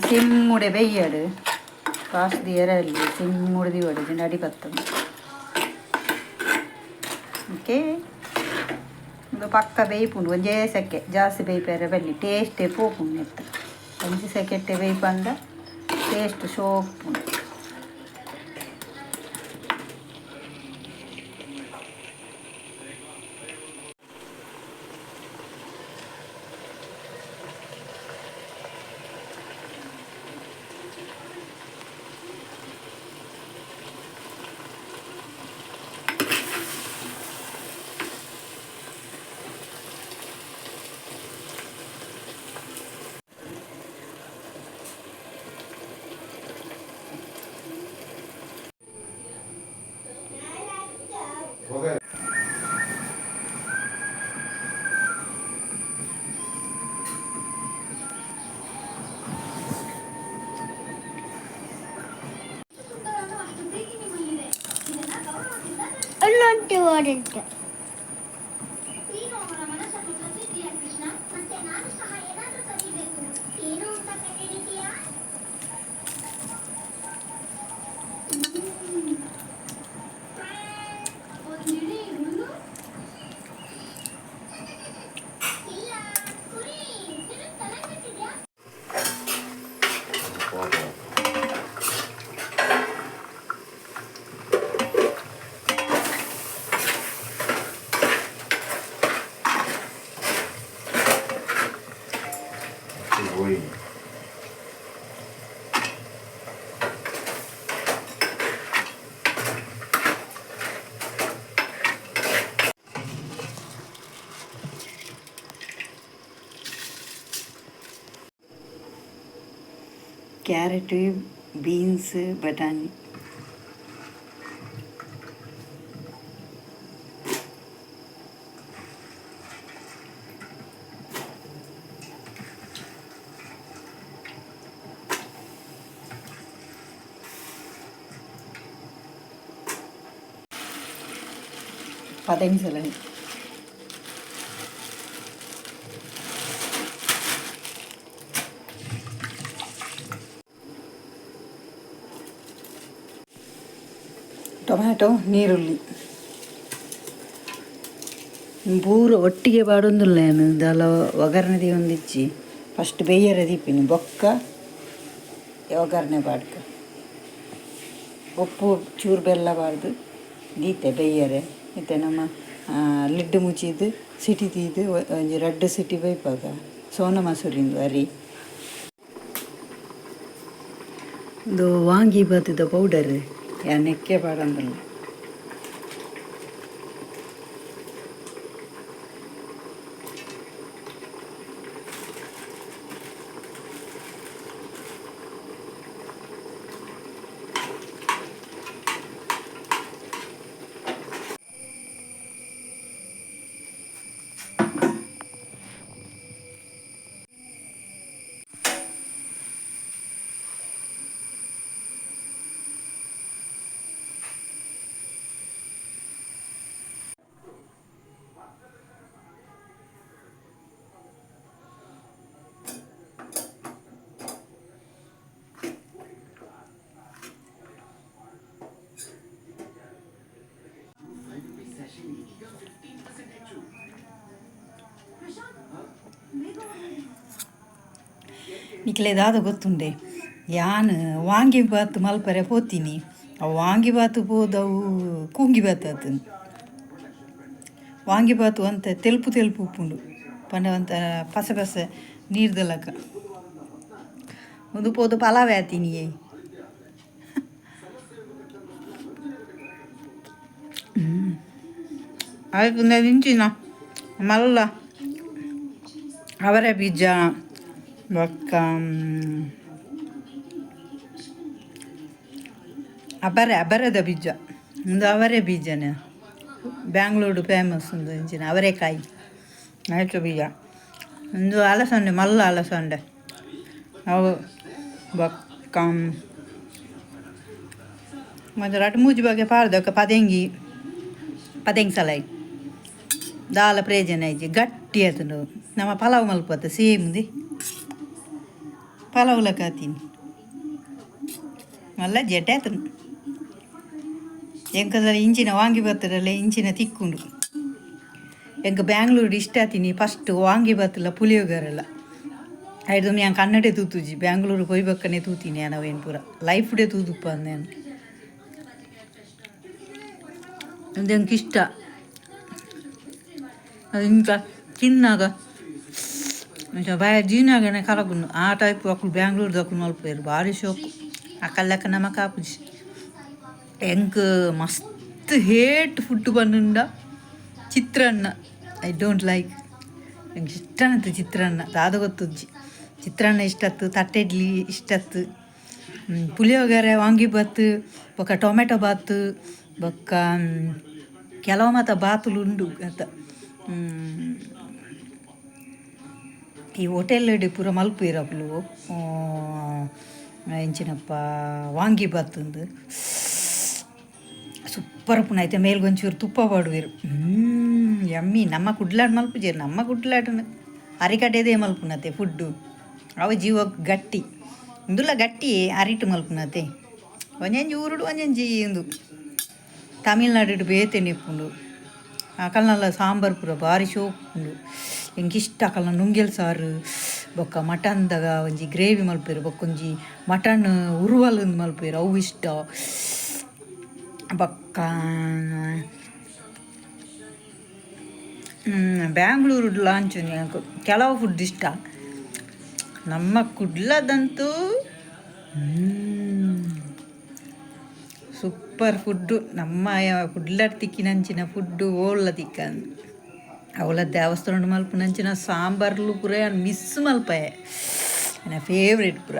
ಸಿಮ್ಮುಡೆ ಬೆಯ್ಯಡು pass ದಿಯರಲ್ಲಿ ಸಿಮ್ಮುಡೆ ದಿವಡು ಜಿಂಡ ಅಡಿ ಬತ್ತುಂಡು. Okay, ಉಂದು ಪಕ್ಕ ಬೇಯ್ಪುಂಡು. ಒಂಜೇ ಸೆಕೆ, ಜಾಸ್ತಿ ಬೇಯ್ಪೆರೆ ಬಲ್ಲಿ, ಟೇಸ್ಟೇ ಪೋಪುಂಡು ನೆತ್ತ. ಒಂಜಿ ಸೆಕೆಟ್ಟೆ ಬೇಯ್ಪಂಡ ಟೇಸ್ಟ್ ಶೋಕ್ಪುಂಡು. ಅಲ್ಲೊಂದು ಓಡಂಟು. ಹೋಯಿ. ಕ್ಯಾರೆಟ್, ಬೀನ್ಸ್, ಬಟಾಣಿ. ಪದೆಂಗ್ಸಲ. ಟೊಮ್ಯಾಟೊ, ನೀರುಳ್ಳಿ ಪೂರ ಒಟ್ಟಿಗೆ ಪಾಡೊಂದುಲ್ಲ ಯಾನ್. ದಾಲ ಒಗ್ಗರಣೆ ದೀವೊಂದಿಜ್ಜಿ. ಫಸ್ಟ್ ಬೇಯರೆ ದೀಪಿನಿ, ಬೊಕ್ಕ ಒಗ್ಗರಣೆ ಪಾಡ್ಕ. ಉಪ್ಪು, ಚೂರು ಬೆಲ್ಲ ಪಾಡ್ದು ದೀತೆ ಬೇಯರೆ. ಇತ್ತೆ ನಮ್ಮ ಲಿಡ್ಡು ಮುಚ್ಚಿದ್ ಸಿಟಿ ದೀದ್ ಒಂಜಿ ರಡ್ಡ್ ಸಿಟಿ ಬೈಪಾಗ. ಸೋನ ಮಸೂರಿಂದು ಅರಿ. ಉಂದು ವಾಂಗಿಬಾತ್ದ ಪೌಡರ್, ಯಾನ್ ನೆಕ್ಕೆ ಪಾಡೊಂದುಲ್ಲೆ. ನಿಕ್ಲೆ ದಾದ ಗೊತ್ತುಂಡೆ? ಯಾನ್ ವಾಂಗಿಬಾತ್ ಮಲ್ಪರೆ ಪೋತೀನಿ. ಅವು ವಾಂಗಿಬಾತ್ ಪೋದವು ಕೂಂಗಿಬಾತ್ ಆತುಂಡು. ವಾಂಗಿಬಾತ್ ಒಂತೆ ತೆಲ್ಪು ತೆಲ್ಪು ಉಪ್ಪುಂಡು, ಪಂಡ ಒಂತೆ ಪಸೆ ಪಸೆ ನೀರ್ದ ಲೆಕ್ಕ. ಉಂದು ಪೋದು ಪಲಾವೆ ಆತಿನಿಯೇ. ಅಯ್ಕ್ ಇಂಚಿನ ಮಲ್ಲ ಅವರೆ ಬೀಜ, ಬೊಕ್ಕ ಅಬರೆ, ಅಬರೆದ ಬೀಜ. ಉಂದು ಅವರೆ ಬೀಜನೆ, ಬ್ಯಾಂಗ್ಳೂರು ಫೇಮಸ್ ಉಂದು. ಇಂಚಿನ ಅವರೆಕಾಯಿ ಆಯ್ತು ಬೀಜ. ಉಂದು ಅಲಸಂಡೆ, ಮಲ್ಲ ಅಲಸಂಡೆ ಅವು. ಬೊಕ್ಕ ಒಂಜಿ ರಡ್ಡ್ ಮೂಜಿ ಬಗೆ ಪಾಡ್ದಕ್ಕ. ಪದೆಂಗಿ, ಪದೆಂಗಿ ಸಲಾಯಿ ದಾಲ ಪ್ರಯೋಜನ ಇಜ್ಜಿ, ಗಟ್ಟಿ ಆತುಂಡು. ನಮ ಪಲಾವ್ ಮಲ್ಪತ್ತ ಸೇಮ್. ಪಲವುಲ ಕಾತೀನಿ ಮಲ್ಲ ಜಡ್ಡೆ ಆತನು. ಎಂಕದ ಇಂಚಿನ ವಾಂಗಿ ಬರ್ತದಲ್ಲ, ಇಂಚಿನ ತಿಕ್ಕುಂಡು. ಎಂಕ ಬ್ಯಾಂಗ್ಳೂರು ಇಷ್ಟ ಆತೀನಿ ಫಸ್ಟ್ ವಾಂಗಿ ಬಾತಲ್ಲ, ಪುಳಿಯೋಗರೆಲ್ಲ. ಐದು ഞാൻ ಕನ್ನಡ ತೂತುಜಿ, ಬ್ಯಾಂಗ್ಳೂರು ಪೋಯ್ಬಕ್ಕನೆ ತೂತೀನಿ. ಅವೇನು ಪೂರ ಲೈಫ್ಡೇ ತೂದುಪ್ಪ ಅಂದೇನು. ಅದು ಎಂಕ ಇಷ್ಟ. ಅದು ఇంకా ತಿನ್ನಾಗ ಬಾಯ ಜೀನಾಗನೆ ಕರಗುಂಡು. ಆ ಟೈಪ್ ಅಕ್ಕಲು ಬ್ಯಾಂಗ್ಳೂರು ದಕ್ಕಲು ಮಲ್ಪೇರು, ಭಾರಿ ಶೋಕು. ಆ ಕಲ್ಲಕ್ಕ ನಮ್ಮ ಕಾಪುಜಿ. ಎಂಕ್ ಮಸ್ತ್ ಹೇಟ್ ಫುಡ್ ಬಂದುಂಡ ಚಿತ್ರಾನ್ನ. I don't like. ಎಂಕ್ ಇಷ್ಟನತ್ತು ಚಿತ್ರಾನ್ನ, ದಾದ ಗೊತ್ತುಜ್ಜಿ. ಚಿತ್ರಾನ್ನ ಇಷ್ಟತ್ತು, ತಟ್ಟೆ ಇಡ್ಲಿ ಇಷ್ಟತ್ತು, ಪುಳಿಯೋಗರೆ, ವಾಂಗಿಬಾತ್, ಬೊಕ್ಕ ಟೊಮೆಟೊ ಬಾತ್, ಬೊಕ್ಕ ಕೆಲವು ಮಾತ ಬಾತುಲು ಉಂಡು ಅಂತ. ಈ ಹೋಟೆಲ್ ಪೂರ ಮಲ್ಪುವೆರ್ ಅಕುಲು. ಎಂಚಿನಪ್ಪ, ವಾಂಗಿಬಾತ್ ಉಂದು ಸೂಪರ್ ಉಪ್ಪುಂಡು. ಐತೆ ಮೇಲ್ಗ್ ಒಂಚೂರು ತುಪ್ಪ ಪಾಡುವೆರ್, ಯಮ್ಮಿ. ನಮ್ಮ ಕುಡ್ಲಾಡ್ ಮಲ್ಪುಜೆರ್. ನಮ್ಮ ಕುಡ್ಲಾಡ್ ಅರಿಕಟ್ಟೆದೇ ಮಲ್ಪುನತೆ ಫುಡ್ಡು. ಅವು ಜೀವಕ್ಕೆ ಗಟ್ಟಿ. ಉಂದುಲ ಗಟ್ಟಿ ಅರಿಟ್ ಮಲ್ಪುನತೆ. ಒಂಜೊಂಜಿ ಊರುಡು ಒಂಜೊಂಜಿ ಉಂದು. ತಮಿಳ್ನಾಡು ಬೇತೆನೆ ಉಪ್ಪುಂಡು. ಅಕಲ್ನಲ್ಲ ಸಾಂಬಾರು ಪೂರ ಭಾರಿ ಶೋಕ್ ಉಂಡು. ಎಂಕ್ ಇಷ್ಟ ಅಕಲ್ನ ನುಂಗೆಲ್ ಸಾರು, ಬೊಕ್ಕ ಮಟನ್ದಾಗ ಒಂಜಿ ಗ್ರೇವಿ ಮಲ್ಪೆರ್, ಬೊಕ್ಕ ಒಂಜಿ ಮಟನ್ ಉರುವಲ್ ಮಲ್ಪೆರ್, ಅವು ಇಷ್ಟ. ಬೊಕ್ಕ ಬ್ಯಾಂಗ್ಳೂರು ಲಾಂಚ್ ಕೆಲವು ಫುಡ್ ಇಷ್ಟ. ನಮ್ಮ ಕುಡ್ಲದಂತೂ ಸೂಪರ್ ಫುಡ್ಡು. ನಮ್ಮ ಕುಡ್ಲಡ್ ತಿಕ್ಕಿನಂಚಿನ ಫುಡ್ಡು ಓಲ್ಲ ತಿಕ್ಕಂದು. ಅವಳ ದೇವಸ್ಥಾನ ಮಲ್ಪುನಂಚಿನ ಸಾಂಬಾರ್ಲು ಪೂರ ಮಿಸ್ ಮಲ್ಪಯೆ. ಎನ್ನ ಫೇವ್ರೇಟ್ ಪೂರ.